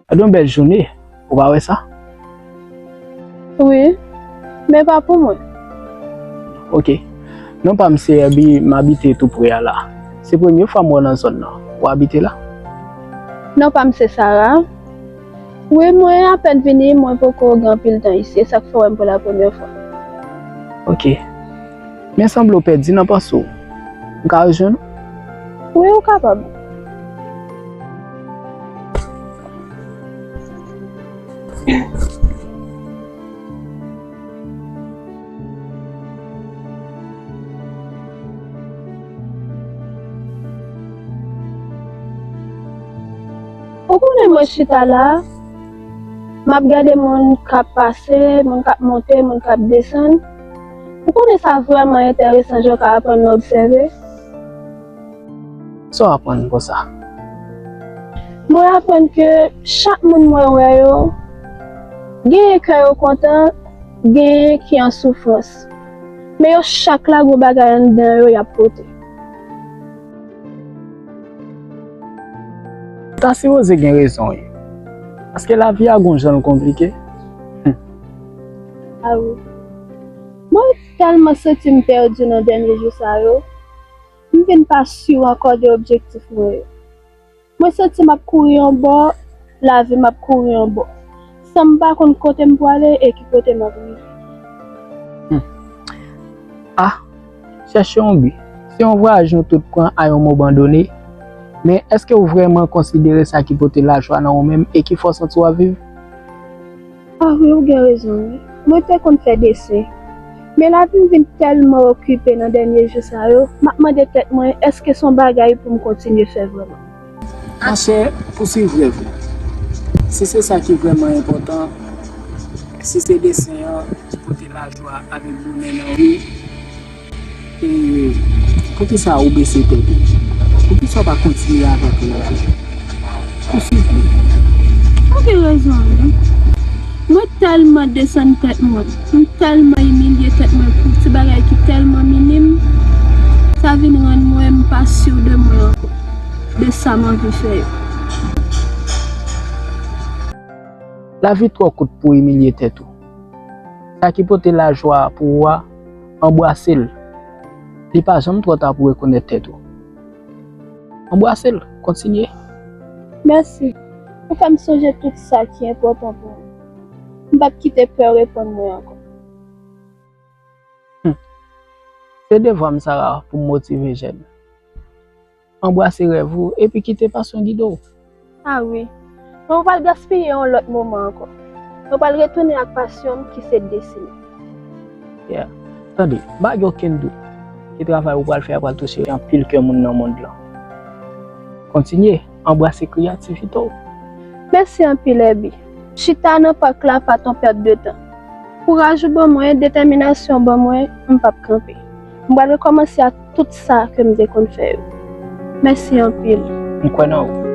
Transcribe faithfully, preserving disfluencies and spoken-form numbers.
Gade yon bèl jounen, ou pa wè sa? Wi, men pa pou mwen. Ok. Non pa m se Herby, m abite tou pre a la. Se premye fwa m wè w nan zòn nan. Ou abite la? Non pa m se Sarah. Wi, mwen apèn vini, mwen poko gen anpil tan isi, e sa k fè w wè m pou la premyè fwa. Ok. Men sanble w pèdi nan panse w. M ka rejwenn ou? Wi, ou kapab. Ou konnen mwen chita la, m ap gade moun k ap pase, moun k ap monte, moun k ap desann. Ou konnen sa vrèman enteresan jan w ka aprann nan obsève. Sa w aprann konsa? Mwen aprann ke chak moun mwen wè yo, genyen kè yo kontan, genyen ki an soufrans. Men yo chak la gon bagay anndan yo y ap pote. Ou ta sipoze gen rezon, wi. Paske lavi a gon jan l konplike. Hum. A wi. Mwen tèlman santi m pèdi nan dènye jou sa yo. M vin pa si ankò de objektif mwen yo. Mwen santi m ap kouri yon bò, lavi m ap kouri yon bò. San m pa konn kote m pwale e ki kote m ap rive. Hmm. Ah, chèche yon bi. Se yon vwayaj nou tout pran a yon moman done. Men èske w vrèman konsidere sa ki pote lajwa nan ou menm e ki fè w santi w ap viv? Ah wi, ou gen rezon wi. Mwen te konn fè desen. Men lavi m vin tèlman okipe nan dènye jou sa yo, m ap mande tèt mwen, èske se yon bagay pou m kontinye fè vrèman? Machè, pouswiv rèv ou. Si se sa ki vrèman enpòtan, si se desen an ki pote lajwa avèk bonè nan ou, E, poukisa ou bese tèt ou? Poukisa w pa kontinye avèk ou la? Pouswiv li. Ou gen rezon wi. Mwen tèlman desann tèt mwen, m tèlman imilye tèt mwen pou ti bagay ki tèlman minim, sa vin rann mwen m pa si de mwen ankò, de sa m anvi fè yo. Lavi twò kout pou w imilye tèt ou. Sa ki pote lajwa pou ou a, anbwase l. Li pa janm twò ta pou rekonèt tèt ou. Anbwase l, kontinye. Mèsi. Ou fè m sonje tout sa ki enpòtan pou mwen. M p ap kite pè reponn mwen ankò. Hmm. Se devwa m sa pou m motive jèn. Anbwase rèv ou epi kite pasyon gide w. Ah wi. Mwen pa pral gaspiye yon lòt moman ankò. Mwen pral retounen ak pasyon m ki se desine. Yeah. Tande, m pa gen okenn dout ke travay ou pral fè a pral touche anpil kè moun nan mond lan. Kontinye, anbwase kreyativite w. Mèsi anpil, Herby. Chita nan pak la pa t yon pèt de tan. Kouraj ou ban mwen, detèminasyon w ban mwen, m p ap kanpe. M pral rekòmanse ak tout sa ke m te konn fè yo. Mèsi anpil. M kwè nan ou.